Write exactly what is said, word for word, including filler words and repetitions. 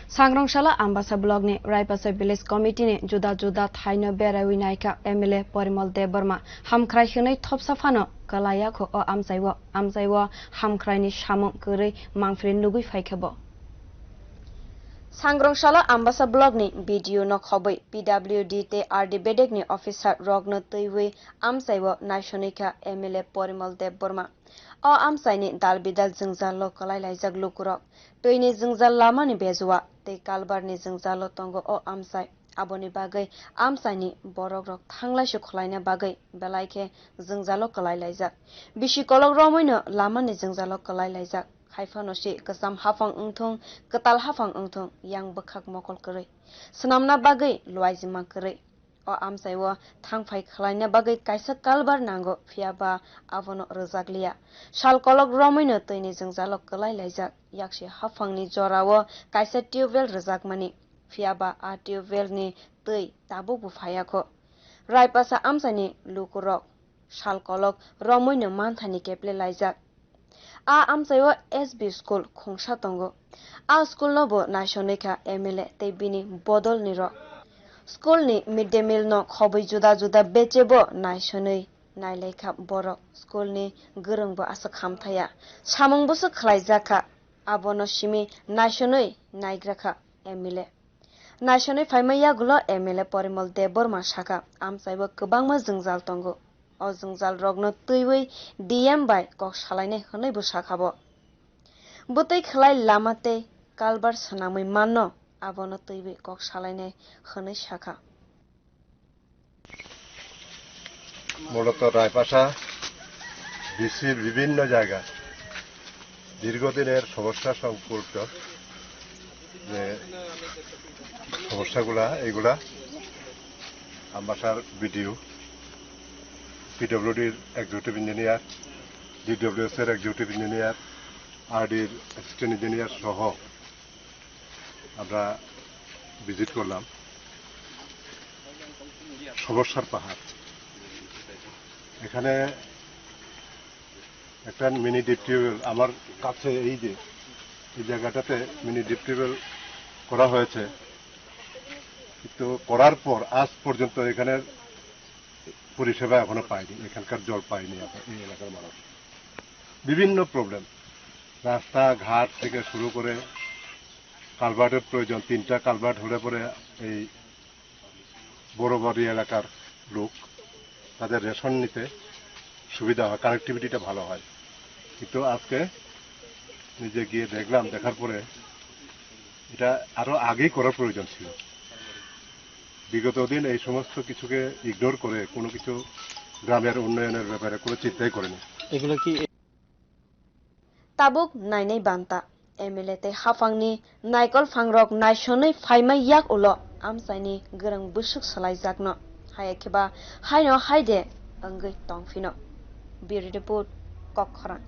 Sangrongsala Ambasa block ni Raipasa village committee ni juda juda thaino beraiwi naikha M L A Porimol Debbarma hamkhrai hwnwi thopsa phano kwlaiya kho o amchai o. Amchai o hamkhrai ni samung kwrwi mangphri nugwi phaikha bo. Sangrongsala Ambasa block ni B D O no khobwi P W D tei R D bedek ni officer rok no twiwi amchai o naisonwi kha M L A Porimol Debbarma. O amchaini dal bidal jwngjalo kwlai laijak lukurok. Twini jwngjal lamani bejua tei kalbarni jwngjalo tongo o amchai. Aboni bagwi amchaini borokrok thanglaisu khwlaina bagwi belai khe jwngjalo kwlai laijak. Bisi kolok romwino lamani jwngjalo kwlai laijak. Haiphano si kwcham haphang wngthung, kwtal haphang wngthung, yang bwkhak mokol kwrwi. Swnamna bagwi luaijima kwrwi. O amchaio thangphai khwlaina bagwi kaisa kalbar nango, phiya ba abono rwjak liya. Sal kolok romwino twini jwngjalo kwlai laijak. Yaksi haphangni jorao kaisa tubewell rwjakmani, phiya ba a tubewell ni twi tabukbo phaiya kho. Raipasa amchaini lukurok sal kolok romwino manthani keple laijak. A amchaio S B school khungsa tongo. A school no bo naisonwi kha M L A tei bini bodol ni rok. School ni mid day meal no khobwi juda juda beche bo naisonwi nailai kha borok. School ni gwrwng bo aswk hamthaya. Samung bwswk khwlaijak kha. Abono simi naisonwi naigra kha M L A. Naisonwi phaima yagulo M L A Porimol Debbarma sakha, amchaibo kwbangma jwngjal tongo. O jwngjal rokno twiwi D M bai kok salainai hwnwi bo sakha bo. Bwtwi khwlai lama tei kalbar swnamwi manno, abono twiwi kok salainai hwnwi sakha. মূলত রায়পাশা ডিসির বিভিন্ন জায়গা দীর্ঘদিনের সমস্যা সংকুলিত যে সমস্যাগুলা, এইগুলা আমবাসার বিডিও, পিডব্লিউডির এক্সিকিউটিভ ইঞ্জিনিয়ার, ডিডব্লিউএস এর এক্সিকিউটিভ ইঞ্জিনিয়ার, আরডির অ্যাসিস্ট্যান্ট ইঞ্জিনিয়ার সহ আমরা ভিজিট করলাম সমস্যার পাহাড়। এখানে একটা মিনি ডিপ টিউবওয়েল আমার কাছে, এই যে এই জায়গাটাতে মিনি ডিপ টিউবওয়েল করা হয়েছে, কিন্তু করার পর আজ পর্যন্ত এখানে পরিষেবা এখনো পায়নি, এখানকার জল পায়নি এখন এই এলাকার মানুষ। বিভিন্ন প্রবলেম, রাস্তাঘাট থেকে শুরু করে কালভার্টের প্রয়োজন, তিনটা কালভার্ট হলে পরে এই বড়বাড়ি এলাকার লোক তাদের রেশন নিতে সুবিধা হয়, কানেক্টিভিটিটা ভালো হয়। কিন্তু আজকে নিজে গিয়ে দেখলাম, দেখার পরে এটা আরো আগেই করার প্রয়োজন ছিল। বিগত দিন এই সমস্ত কিছুকে ইগনোর করে কোনো কিছু গ্রামের উন্নয়নের ব্যাপারে কোনো চিন্তাই করেনি। এগুলো কি Tabuk nainai banta, M L A tei haphangni naikol phangrok naisonwi phaima yak ulo amchaini gwrwng bwswk swlaijakno. Haya khe ba haino hai de wngwi tong phino. Bureau Report, Kokkhorang.